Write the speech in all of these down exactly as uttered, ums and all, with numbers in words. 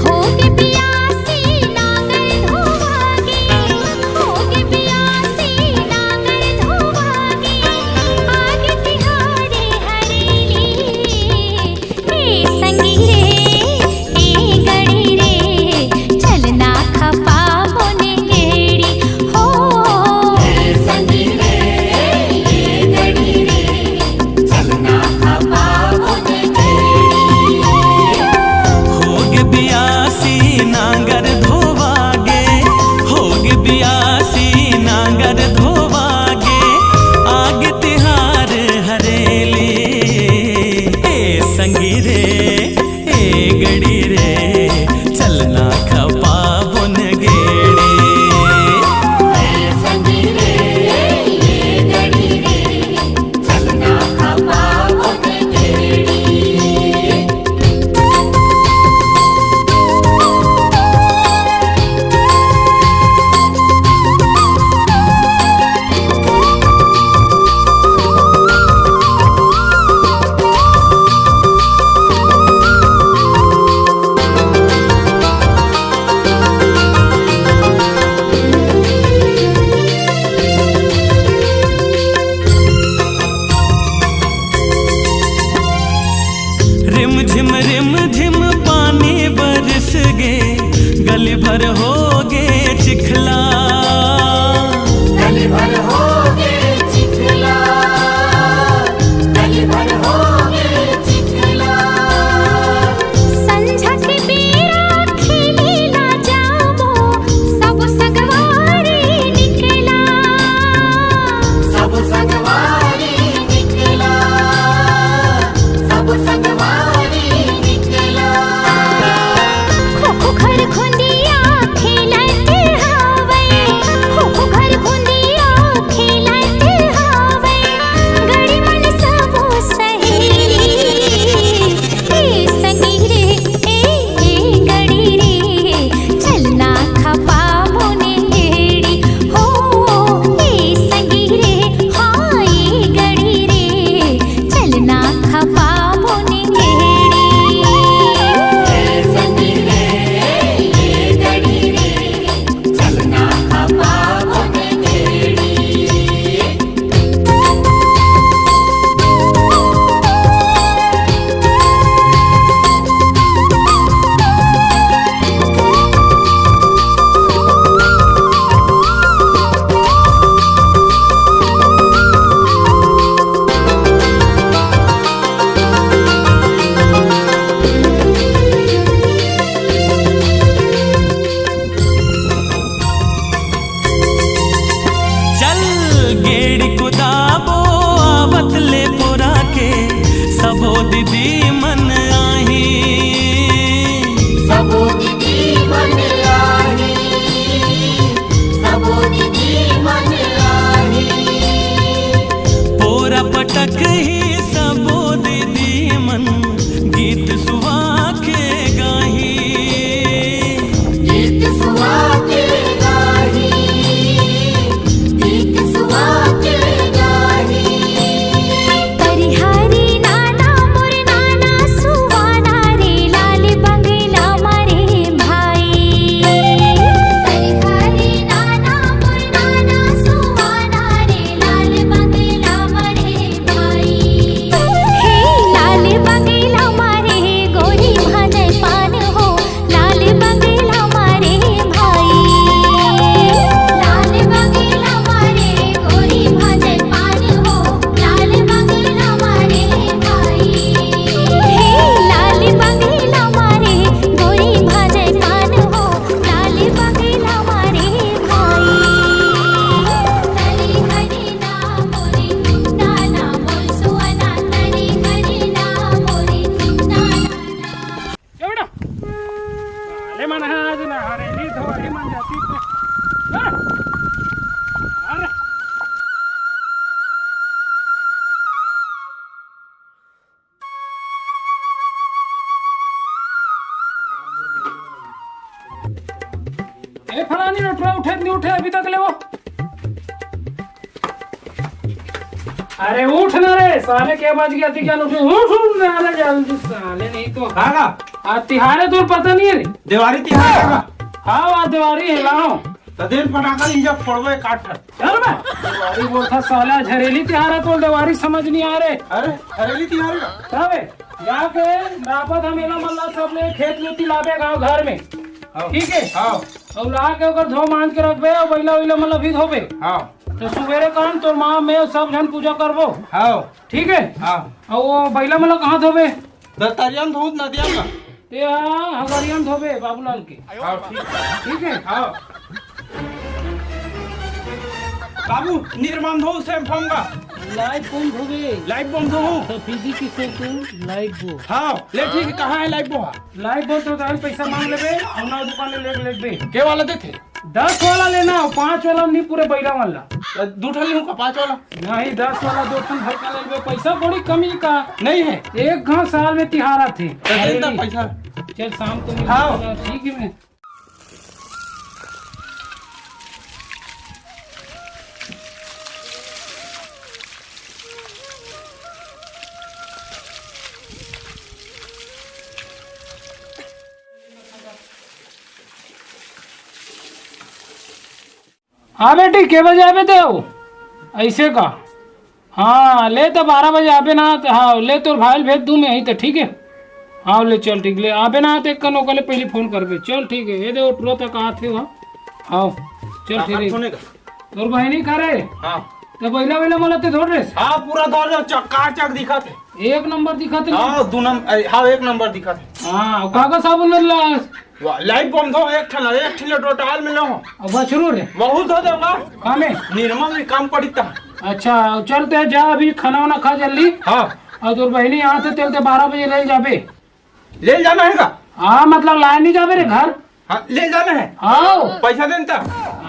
होगे बियासी नांगर धोवागे, होगे बियासी नांगर धोवागे, आगे तिहार हरेली। ए संगी रे, ए गड़ी रे, चलना खपा बुन गेड़ी। रिम झिम रिम झिम पानी बरस गे, गली भर होगे चिखला। गली भर होगे चिखला, गली भर होगे चिखला। संझा के बेरा खेलेला जाबो, सब संगवारी निकला। सब संगवारी निकला, सब संगवारी निकला। खो खो घर घुंदिया खेलत हावय, खो खो घर घुंदिया खेलत हावय, गड़ी मन सबो सहेली। ए संगी रे, ए, ए गड़ी रे, चलना खपा मोने गेड़ी। हो, ए संगी रे, हाँ, ए गड़ी रे, चलना खपा मोने गेड़ी। ए संगी रे, ए गड़ी रे, चलना खपा मोने गेड़ी। चल गेड़ी कुदाबो आवत ले पुरा के, सबो दीदी मन आही। सबो दीदी मन आही, सबो दीदी मन आही। पोरा पटक ही सबो दीदी मन गीत सुवा के गाही। गीत सुवा के गाही, गीत सुवा के गाही। परिहारी नाना मोर नाना सुवाना रे, लाल बंगला मारे भाई। परिहारी नाना मोर नाना सुवाना रे, लाल बंगला मारे भाई। पूरा उठे नहीं उठे अभी तक ले वो। अरे उठ ना रे साले, के बज गया थी क्या? उठ, उठ, उठ ना रे जल्दी साले, नहीं तो। का का? आज तिहार है, तुझे पता नहीं है रे? देवारी तिहार का? हाँ, आज देवारी है, लाओ। तो दिन फटाका नहीं जब फोड़बे काट कर। चल बे। देवारी बोलता साला, झरेली तिहार है, तो देवारी समझ नहीं आ रहे। अरे, झरेली तिहार का? तबे जाके नापत हम एला मल्ला सब ले खेत में तिलाबे गाँव घर में। हाँ। ठीक है? हाँ। और ला के ओकर धो मांज के रखबे, और बैला वैला मन ला भी धोबे। हाँ। तो सुबेरे कान तोर माँ में सब झन पूजा करबो। हाँ। ठीक है? हाँ। और वो बैला मन ला कहाँ धोबे? दतरिया में धोत नदिया में। ते हाँ, हगरिया में धोबे बाबूलाल के। हाँ, ठीक। ठीक है? हाँ। बाबू, निर्माण धो से हम का। लाइव कौन धोबे? लाइव बम धो। तो फिजी की से तू लाइव बो। हाँ, ले ठीक है, कहाँ है लाइव बो? लाइव बो तो दाल पैसा मांग लेबे, और ना दुकान ले लेबे। के वाला देथे? दस वाला लेना हो, पाँच वाला नहीं, पूरे बैला वाला। दू ठन लेहूं का पाँच वाला? नहीं, दस वाला दो ठन भर का ले लेबे, पैसा बड़ी कमी का। नहीं है। एक घास साल में तिहार आथे। तो दे दा पैसा। चल शाम को मिलते हाँ। हैं, ठीक है मैं। हाँ बेटी, के बजे आबे ते हो? ऐसे का? हाँ, ले तो बारह बजे आबे ना, तो हाँ, ले तोर भाई ल भेज दूँ मैं यहीं तो, ठीक है? हाँ, ले चल, ठीक, ले आबे ना, तो एक कन ओकर ले पहले फोन करबे। चल, ठीक है, ये दे, वो टुरा तक आत हे वहाँ। हाँ, चल, हाँ, ठीक है। सुने का? तोर बहिनी करे? हाँ। तो बैला वैला मोला ते धोड़ रहे? हाँ, पूरा धोड़ रहे, चकाचक दिखत हे। एक नंबर दिखत हे ना? हाँ, दो नंबर, हाँ, एक नंबर दिखत हे। हाँ, का का साबुन में ला? वाह, लाइव बम धो, एक ठन, एक ठन ले टोटाल में लो। अब बछरू रे। बहुत हो जाऊंगा। कामे? निर्मल भी काम पड़ी ता। अच्छा, चलते हैं, जा अभी खाना वाना खा जल्दी। हाँ। और तोर बहिनी यहाँ से चलते बारह बजे ले जाबे। ले जाना है का? हाँ, मतलब लाए नहीं जाबे रे घर। हाँ, ले जाना है। हाँ। पैसा देन ता।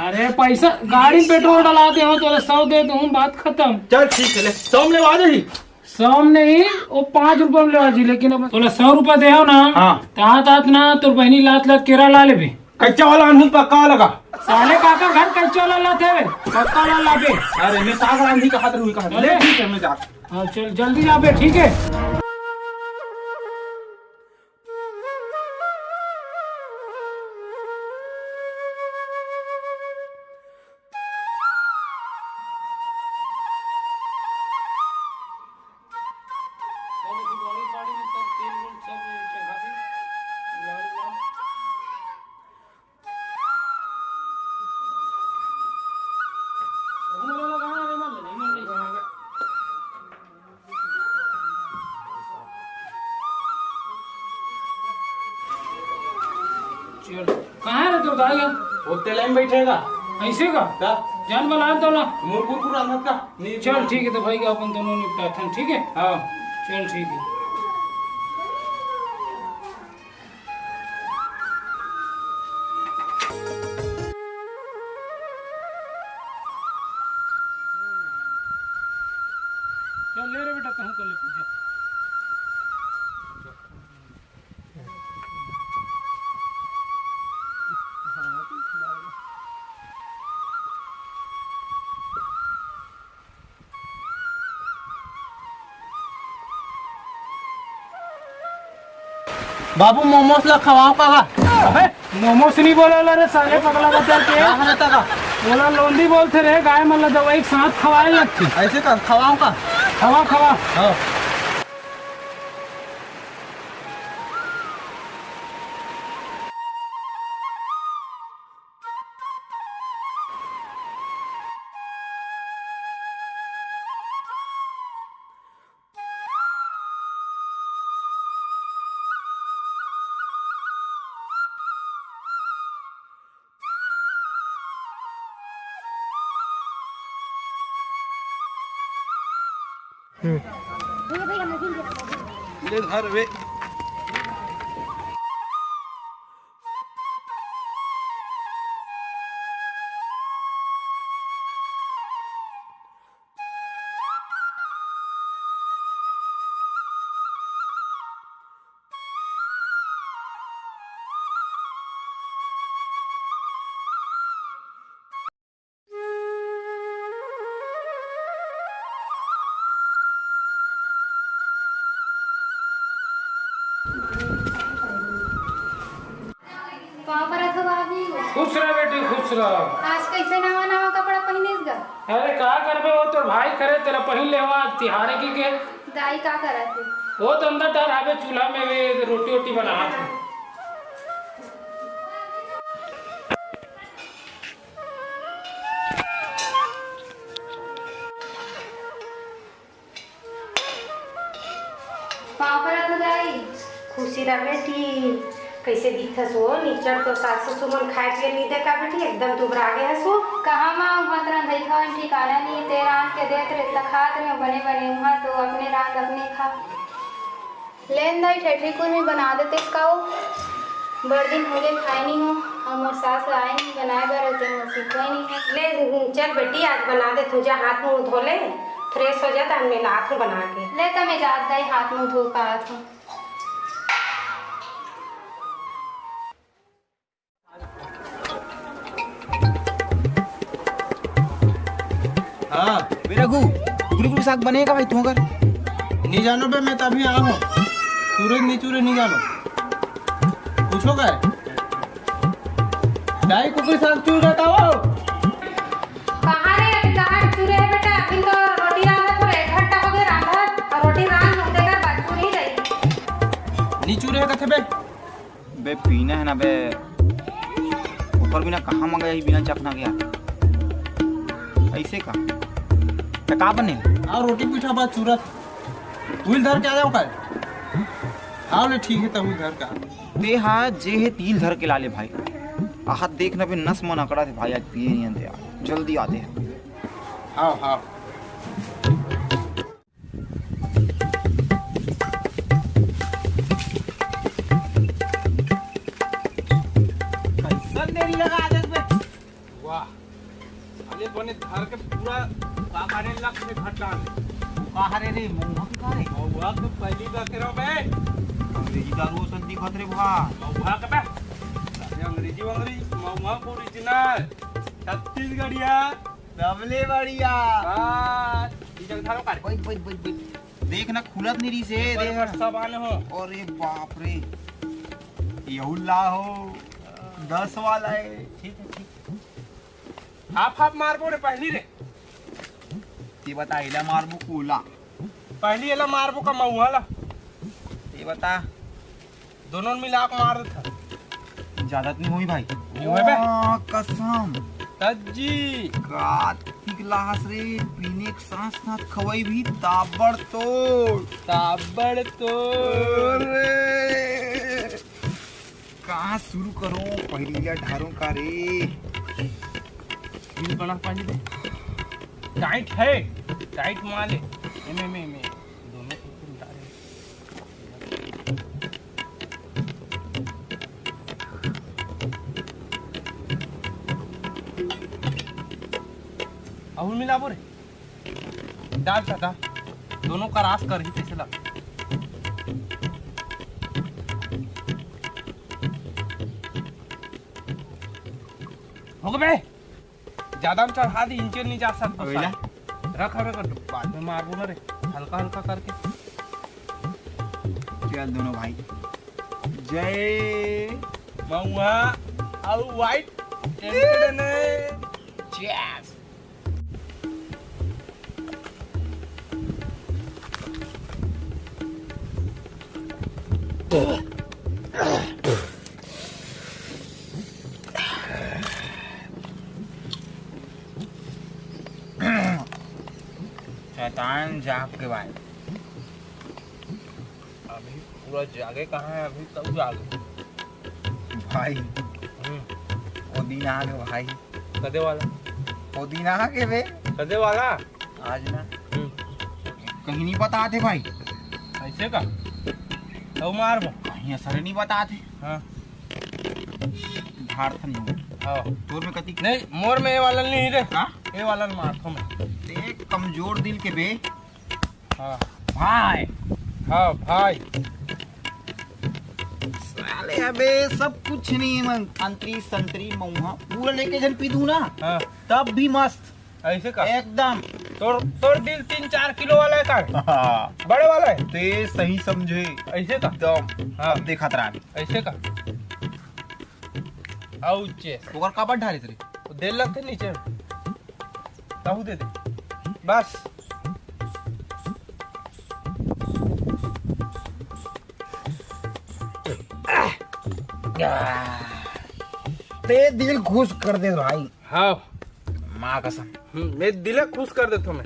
अरे पैसा, गाड़ी में पेट्रोल डला दे हो तो सौ दे दूँ, बात खत्म। चल ठीक है, ले, सौ में ले आ जाही। सौ में नहीं, वो पाँच रुपया में लेवा जी, लेकिन अब तोला सौ रुपया दे हो ना, हाँ। तात तात ना तोर बहिनी लात लात केरा ला लेबे। कच्चा वाला आनहूं पक्का वाला का? साले काका घर कच्चा वाला लात हे, पक्का वाला लाबे। अरे मैं साग रांधी का हाथ रुई का हाथ। अरे। ले ठीक है, मैं जा। हाँ चल जल्दी जाबे, ठीक है। चल, कहाँ है रे तोर दाई ह? वो तेल में बैठेगा। ऐसे का? का? जान वाला है तोला। मुरकुर पूरा अंदर का। नहीं, चल, ठीक है, तो भाई, अपन दोनों निपटाथन, ठीक है? हाँ। चल, ठीक है। चल, ले रे बेटा, तहूँ कर ले पूजा। बाबू, मोमोस ला खवाओ का? अबे, मोमोस नहीं बोला ला रे साले, पगला बता के। हाँ, हाँ, तका। बोला लोंदी बोलते रहे, गाय मन ला दवाई के साथ खवाए लगती। ऐसे का खवाओ का? खवा, खवा। हाँ। ले धर बे। खुश रह। आज कइसे नवा नवा कपड़ा पहिनिस गा? अरे का करबे, वो तोर भाई करे, तेला पहिन ले, आज तिहार हे कि के। दाई का करत हे? वो तो अंदर डर हावे चूल्हा में, वे रोटी वोटी बनात हे। पाँव परत हो दाई। खुशी रह बेटी, कइसे दिखथस वो? निच्चट तो सास ससुर मन खाए पिए नइ दे का बेटी, एकदम दुबरा गे हस वो। कहाँ माँ, उहाँ तो रंधई खावन ठिकाना नइ, ते रांध के देत रहे त खात रहे बने बने, उहाँ तो अपने रांध अपने खा। लेन दाई, ठेठरी कुरमी बना देतेस का वो? बड़ दिन होगे खाए नइ हो, अउ मोर सास ला आए नइ बनाए बर, ते मोर सीखोए नइ हे। ले चल बेटी, आज बना देथों, जा हाथ मुंह धो ले, फ्रेश हो जा, त हमने लात हूँ बना के। ले त मैं जात दाई, हाथ मुंह धो के आत हूँ। हाँ। बे रघु, कुकरी कुकरी साग बने का भाई तू अगर? नइ जानो बे, मैं तो अभी आया हूँ। चूरे नइ चूरे नइ जानो। पूछो का है? दाई कुकरी साग चूर जाता हो। कहाँ रे, अभी कहाँ चूरे है बेटा? अभी तो रोटी रांधा, पूरा एक घंटा हो गया रांधा, और रोटी रांध होते का बाद चूर ही जाई। नइ चूरे है कथे बे? बे पीना है ना बे, ओकर बिना कहाँ मंगाही बिना चखना गया। ऐसे का? त का बने? आओ रोटी पीठा बात चूरत। उइल धर के आ जाओ का? आओ ले ठीक है, त उइल धर का। ते हा जे हे तिल धर के ला ले भाई। आहत देख ना बे नस मन अकड़ा थे भाई, आज पिए नहीं आते यार। जल्दी आते हैं। हाँ, हाँ। कैसन देरी लगा देत बे? वाह, साले बने धर के पूरा का मारे लक में घट डाल। का हरे रे, महुआ के का रे? महुआ के पहली का के रहो बे। अंग्रेजी दारू असन दिखत रे भा। महुआ के बे। साले अंग्रेजी वंग्रेजी, महुआ के ओरिजिनल छत्तीसगढ़िया। सबले बढ़िया। हाँ, ई जगह थारो का रे? बैठ, बैठ, बैठ, बैठ। देख ना, खुलत नहीं रही से, ऊपर देख। ऊपर सब आने हो। अरे बाप रे, यहू ला हो, दस वाला है। ठीक है, ठीक है। हाफ हाफ मारबो रे पहली रे। ते बता, एला मारबो कोला? पहली एला मारबो का महुआ ला? ते बता। दोनों मिला के मार देता। ज्यादा तो नहीं होई भाई। नहीं होई बे। वाह, कसम। तज्जी। का ठीक लाहस रे, पीने के साथ साथ खवाई भी ताबड़तोड़। ताबड़तोड़। अरे, कहाँ शुरू करूँ, पहली ला ढारूँ का रे? दिल बना पानी दे। टाइट है, टाइट मार ले। एमे, एमे, एमे। दोनों को तुम डाले। अहू मिलाबो रे। डाल दादा, दोनों का रास कर ही कैसे लग। हो गए बे, ज्यादा में चढ़ा दी, इंचे नहीं जा सकता। अबे ला। रख, रख, रख, बाद में मारबो ना रे, हल्का हल्का करके। चल दोनों भाई, जय महुआ और वाइट टेंट ने। Cheers। शैतान जाग के भाई। अभी पूरा जागे कहाँ है, अभी तब जागे। भाई, हम्म। वो दिन आ गए भाई। कदे वाला? वो दिन आ गए बे। कदे वाला? आज ना। हम्म। कहीं नहीं बताते भाई। ऐसे का? तो मार वो। कहीं असर नहीं बताते। हाँ। धार थन हो। हाँ। तोर में कति? नहीं, मोर में ये वाला नहीं रे। हाँ? ये वाला मार थो मैं। ते कमजोर दिल के बे। हाँ। भाई। हाँ, भाई। साले अबे सब कुछ नहीं है, मैं अंतरी संतरी मऊहा पूरा लेके जन पी दूं ना, हाँ। तब भी मस्त। ऐसे का? एकदम। तोर, तोर दिल तीन चार किलो वाला है का? हाँ। बड़े वाला है? ते सही समझे। ऐसे का? एकदम। हाँ। अब देखा तरा। ऐसे का? अउ चे। ओकर काबर ढारिस रे? वो दे लगथे नीचे। तहू दे दे। बस। ते दिल खुश कर दे भाई। हाँ। माँ कसम। हम्म, मैं दिल खुश कर देता हूँ मैं।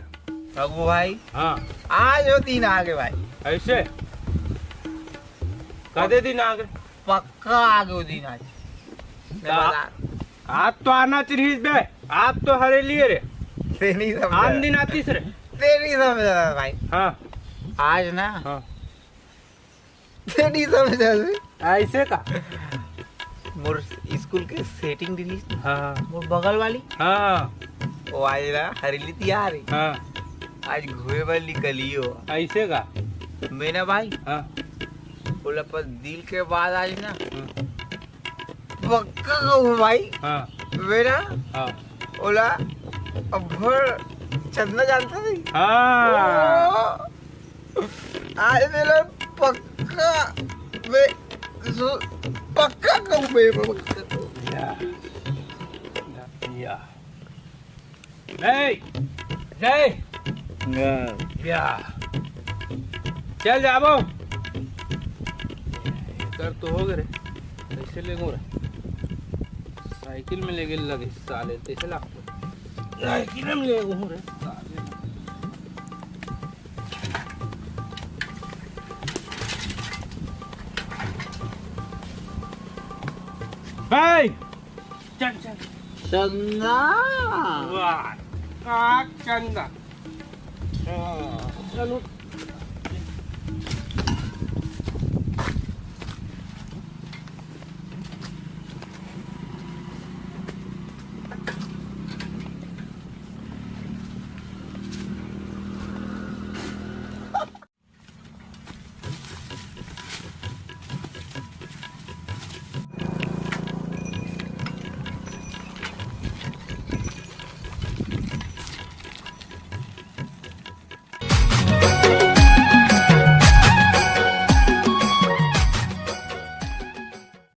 रघु भाई। हाँ। आज वो दिन आ गए भाई। ऐसे? कदे दिन आ गए? पक्का आ गए वो दिन आज। मैं का-, बता। आज तो आना चाहिए बे। आज तो हरेली रे। ते नहीं समझा। आन दिन आतीस रे। ते नहीं समझा भाई। हाँ। आज ना। हाँ। ते नहीं समझा बे। ऐसे का? मोर स्कूल के सेटिंग रहिस। हाँ। मोर बगल वाली। हाँ। वो आज ना हरेली तिहार है। हाँ। आज घूमे बर निकली हो। ऐसे का? मैं ना भाई। हाँ। बोला पर दिल के बाद आज ना। हाँ। पक्का कहूँ भाई। हाँ। मेरा हाँ। ओला अब भर चंदा जानता नहीं। हाँ। ओ, आज मेरा पक्का, मैं सु-, पक्का कहूँ मैं, पक्का। या। या। ए, जय। हाँ। या। चल जाबो। कर तो हो गए रे। कैसे लेगो रे? साइकिल में लेगे लगे साले, कैसे लागतो? साइकिल में लेगो रे साले। ए, चल, चल। चंदा। वाह, का चंदा। हाँ। चलो।